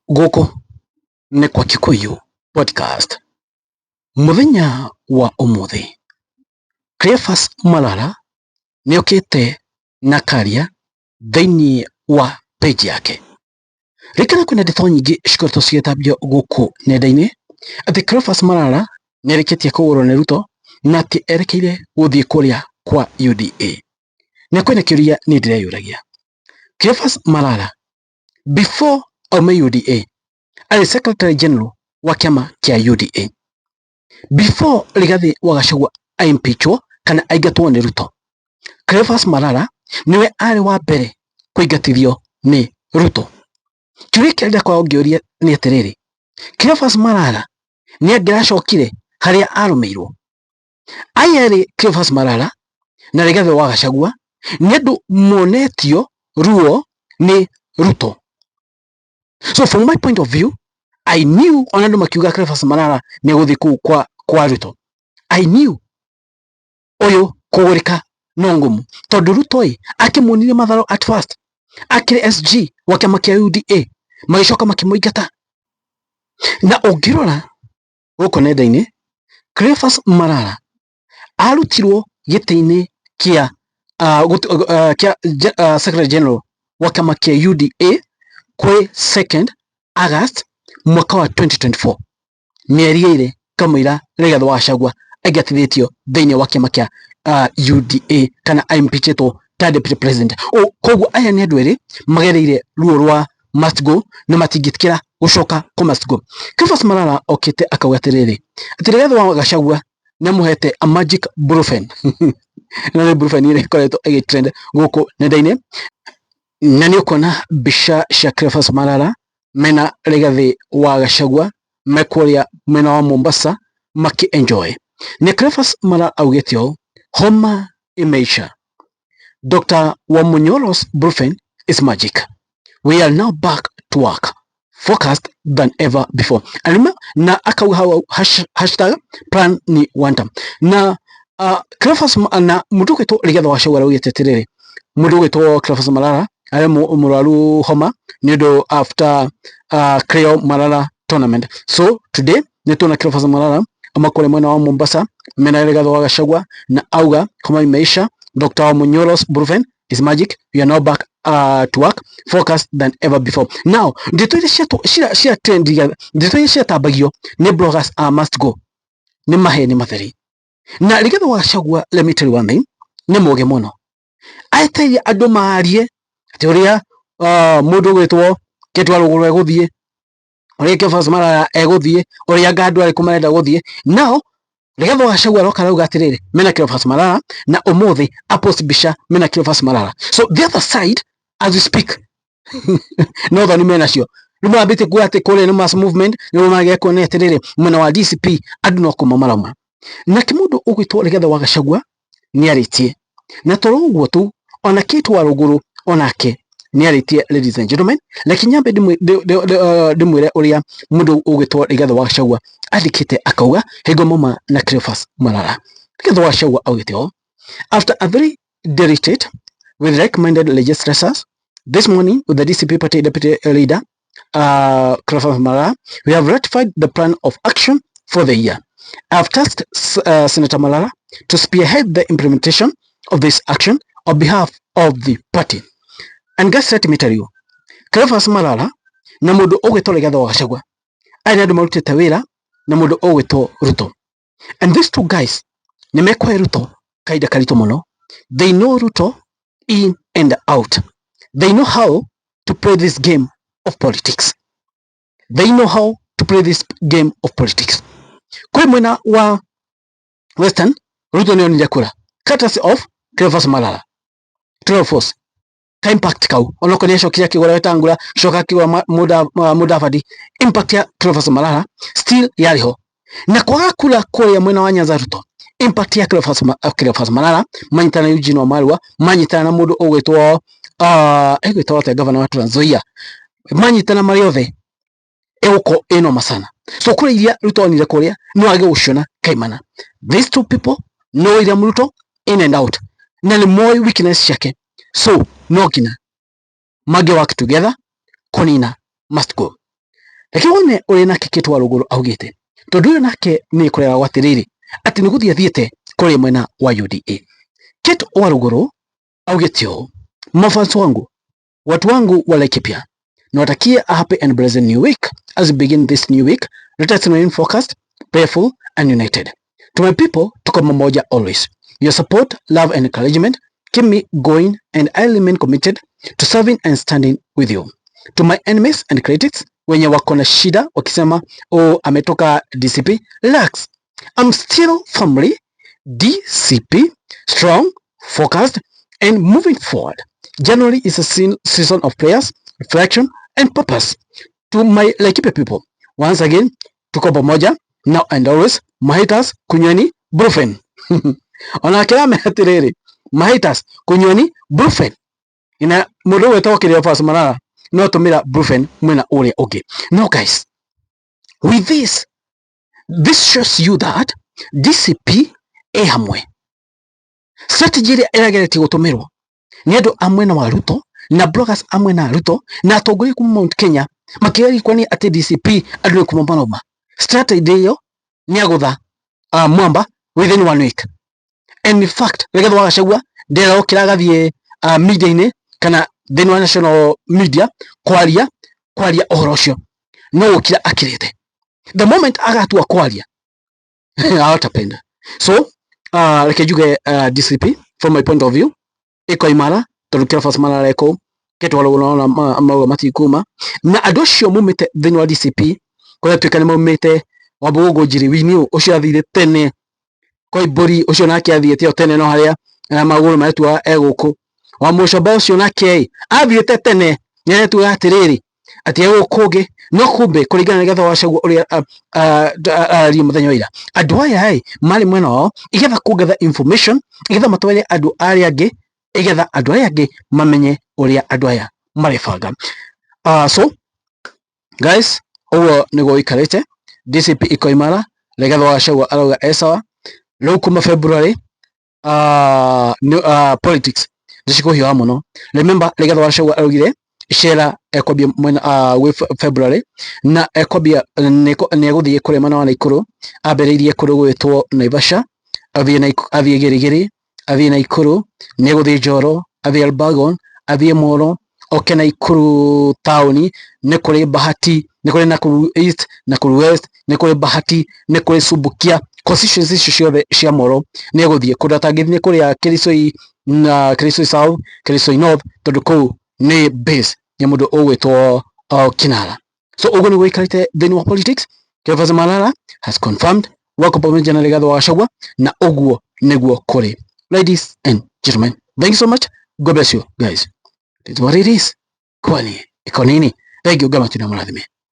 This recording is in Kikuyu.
Gũkũ nĩ kwa Kikuyu Podcast. Mũthenya wa ũmũthĩ, Cleophas Malala nĩokĩte na karia thĩinĩ wa page yake. Ririkana kwĩna ndeto nyingĩ cikoretwo cigĩtambio gũkũ nenda-inĩ atĩ Cleophas Malala nĩarĩkĩtie kũgũrwo nĩ Ruto na atĩ erekeire gũthiĩ kũrĩa kwa UDA. Na kwĩna kĩũria niĩ ndĩreyũragia, Cleophas Malala before aume UDA arĩ Secretary General wa kĩama kĩa UDA. Before Rigathi wa Gachagua aimpeachwo kana aingatwo nĩ Ruto, Cleophas Malala nĩwe arĩ wa mbere kũingatithio nĩ Ruto. Kĩũria kĩrĩa ndĩrakorwo ngĩũria nĩ atĩrĩrĩ, Cleophas Malala nĩ angĩracokire harĩa arũmĩirwo? Aya erĩ Cleophas Malala na Rigathi wa Gachagua nĩ andũ monetio ruo nĩ Ruto. So from my point of view, I knew ona andũ makiuga Cleophas Malala nĩ egũthiĩ kũu kwa Ruto. I knew ũyũ kũgũrĩka no ngumu tondũ Ruto ĩ akĩmuonirie matharo at first akĩrĩ SG wa kĩama kĩa UDA magĩcoka makĩmũingata. Na ũngĩrora gũkũ nenda-inĩ Cleophas Malala arutirwo gĩtĩ-inĩ kĩa Secretary General wa kĩama kĩa UDA kwĩ 2nd August mwaka wa 2024 mĩeri ĩrĩ kamũira Rigathi wa Gachagua aingatithĩtio thĩinĩ wa kĩama kĩa UDA kana aimpeachetwo ta deputy president. Koguo aya nĩ andũ erĩ magereire ruo rwa must go na matingĩtĩkĩra gũcoka kũ must go. Cleophas Malala okĩte akauga atĩrĩrĩ, atĩ Rigathi wa Gachagua nĩamũhete a magic brufen na nĩ brufen ĩrĩa ĩkoretwo ĩgĩtrend gũkũ nenda-inĩ, na nĩ ũkuona mbica cia Cleophas Malala mena Rigathi wa Gachagua me kũrĩa mwena wa Mombasa maki enjoy. Nĩ Cleophas Malala augĩte ũũ, homa imeisha. Dr. Wamunyoro's brufen is magic. We are now back to work, focused than ever before. And na akauga hau hashtag plan ni one term. Na Cleophas na mũndũ ũgwĩtwo Rigathi wa Gachagua araugĩte atĩrĩrĩ, mũndũ ũgwĩtwo Cleophas Malala arĩ mũrwaru homa nĩ ũndũ after Cleo Malala tournament. So today nĩ tuona Cleophas Malala ama kũrĩa mwena wa Mombasa mena Rigathi wa Gachagua na auga homa imeisha. Dr. Wamunyoro's brufen is magic. We are now back to work, focused than ever before. Now ndeto iria cia trend, ndeto iria ciatambagio nĩ bloggers a must go nĩ maheni matheri. Na Rigathi wa Gachagua, let me tell you one thing, nĩ mũgĩ mũno, eteire andũ marie atĩ ũrĩa mũndũ ũgwĩtwo Kĩtwa Rũgũrũ egũthiĩ, ũrĩa Cleophas Malala egũthiĩ, ũrĩa anga andũ arĩkũ marenda gũthiĩ. Now Rigathi wa Gachagua aroka arauga atĩrĩrĩ, mena Cleophas Malala na ũmũthĩ apost mbica mena Cleophas Malala. So the other side, as we speak, no thoni menacio rĩu marambĩtie kuga atĩ kũrĩa nĩ mass movement nĩguo magĩa kuona atĩrĩrĩ mwena wa DCP andũ no kuma marauma. Nake mũndũ ũgwĩtwo Rigathi wa Gachagua nĩarĩtie, na toro ũguo tu ona Kate Warũngũrũ onake nĩarĩtie. Ladies and gentlemen, reke nyambe ndĩmwĩre ũrĩa mũndũ ũgwĩtwo Rigathi wa Gachagua andĩkĩte akauga hingo mauma na Cleophas Malala. Rigathi wa Gachagua augĩte ũũ, after a very retreat with like-minded legislators this morning with the DCP party deputy leader Cleophas Malala, we have ratified the plan of action for the year. I have tasked Senator Malala to spearhead the implementation of this action on behalf of the party. And guys, let me tell you, Cleophas Malala na mũndũ ũgwĩtwo Rigathi wa Gachagua aya nĩ andũ marutĩte wĩra na mũndũ ũgwĩtwo Ruto. And these two guys nĩ mekũhe Ruto kahinda karitũ mũno. They know Ruto in and out. They know how to play this game of politics. They know how to play this game of politics. Kwĩ mwena wa Western, Ruto nĩ onire kura courtesy of Cleophas Malala. True force ka impact kau onokorwo nĩ acokire akĩgũra Wetangula, acoka akĩgũra Mudavadi, impact ya Cleophas Malala still yarĩ ho. Na kwaga kura kũrĩa mwena wa Nyanza Ruto, impact ya Cleophas Malala manyitana na Eugene Wamalwa, manyitana na mũndũ ũgwĩtwo egwĩtwo atĩa, governor wa Trans Nzoia, manyitana marĩ othe ĩgũkorwo ĩ noma sana. So kũrĩa iria Ruto onire kũrĩa no age gũciona kaimana. These two people know William Ruto in and out na nĩ moĩ weakness ciake, so no nginya mangĩ work together kũnina must go. Reke wone ũrĩa nake Kate Warũngũrũ augĩte, tondũ ũyũ nake nĩ kũreragwo atĩrĩrĩ atĩ nĩ gũthiĩ athiĩte kũrĩ mwena wa UDA. Kate Warũngũrũ augĩte ũũ: mafans wangu, watu wangu wa Laikipia, nawatakia a happy and blessed new week. As we begin this new week, let us remain focused, prayerful and united. To my people, tuko pamoja always. Your support, love and encouragement keep me going, and I remain committed to serving and standing with you. To my enemies and critics wenye wako na shida wakisema, "Oh, ametoka DCP," relax. I'm still firmly DCP, strong, focused and moving forward. January is a season of prayers, reflection and purpose. To my Laikipia people, once again, tuko pamoja now and always. Mahaters, kunyweni Brufen. Ona kĩrame atĩrĩrĩ, mahaters, kunyweni Brufen. Ina mũndũ wetagwo Cleophas Malala no tũmĩra Brufen mwena ũrĩa ũngĩ. No guys, with this, this shows you that DCP ĩ hamwe. Strategy ĩrĩa ĩrageretie gũtũmĩrwo nĩ andũ a mwena wa Ruto na bloggers a mwena wa Ruto na atongoria kuma Mount Kenya makĩgeria kuonia atĩ DCP andũ nĩ kuma marauma. Strategy ĩyo nĩ agũtha mwamba within one week. And in fact, Rigathi wa Gachagua nderokĩra agathiĩ media-inĩ kana thĩinĩ wa national media kwaria ũhoro ũcio, no gũkira akirĩte. The moment agatua kwaria, hawatapenda. So reke njuge, DCP from my point of view ĩko imara, tondũ Cleophas Malala eko Kate Warũngũrũ mauga matikuma, na andũ acio maumĩte thĩinĩ wa DCP kũrĩa tuĩka nĩ maumĩte. Wambugu Njiri Winiũ ũcio athire tene, Koimbũri ũcio nake athiĩte o tene, no harĩa magũrũ maretua egũkũ. Wa Mũcomba ũcio nake athiĩte tene, nĩaretuga atĩrĩrĩ atĩ egũkũ ũngĩ, no kumbe kũringana na Rigathi wa Gachagua ũrĩa araria mũthenya wa ira, andũ aya ĩ marĩ mwena wao igetha kũgetha information, igetha matware andũ arĩa angĩ, igetha andũ arĩa angĩ mamenye ũrĩa andũ aya marebanga. So guys, ũguo nĩguo ũikarĩte. DCP iko imara. Rigathi wa Gachagua arauga e sawa. Rĩu kuma February politics nĩcikũhiũha mũno. Remember, Rigathi wa Gachagua araugire icera ekwambia mwena gwĩ February, na ekwambia nĩ egũthiĩ kũrĩa mwena wa Naikuru. Ambĩrĩirie kũndũ gwĩtwo Naivasha, athiĩ Gĩrĩgĩrĩ, athiĩ Naikuru, nĩ egũthiĩ Njoro, athiĩ Elbagon, athiĩ Molo, oke Naikuru taũni. Nĩ kũrĩ Bahati, nĩ kũrĩ Nakuru East, Nakuru West, nĩ kũrĩ Bahati, nĩ kũrĩ Subukia, constituencies icio ciothe cia Molo nĩ egũthiĩ. Kũndũ atangĩthiĩ nĩ kũrĩa Kuresoi na Kuresoi South, Kuresoi North, tondũ kũu nĩ base ya mũndũ ũgwĩtwo Kinara. So ũguo nĩguo ĩikarĩte thĩinĩ wa politics. Cleophas Malala has confirmed wako pamoja na Rigathi wa Gachagua, na ũguo nĩguo kũrĩ. Ladies and gentlemen, thank you so much. God bless you guys. It is what it is. Kwani iko nini? Thank you. Gama tuna murathime.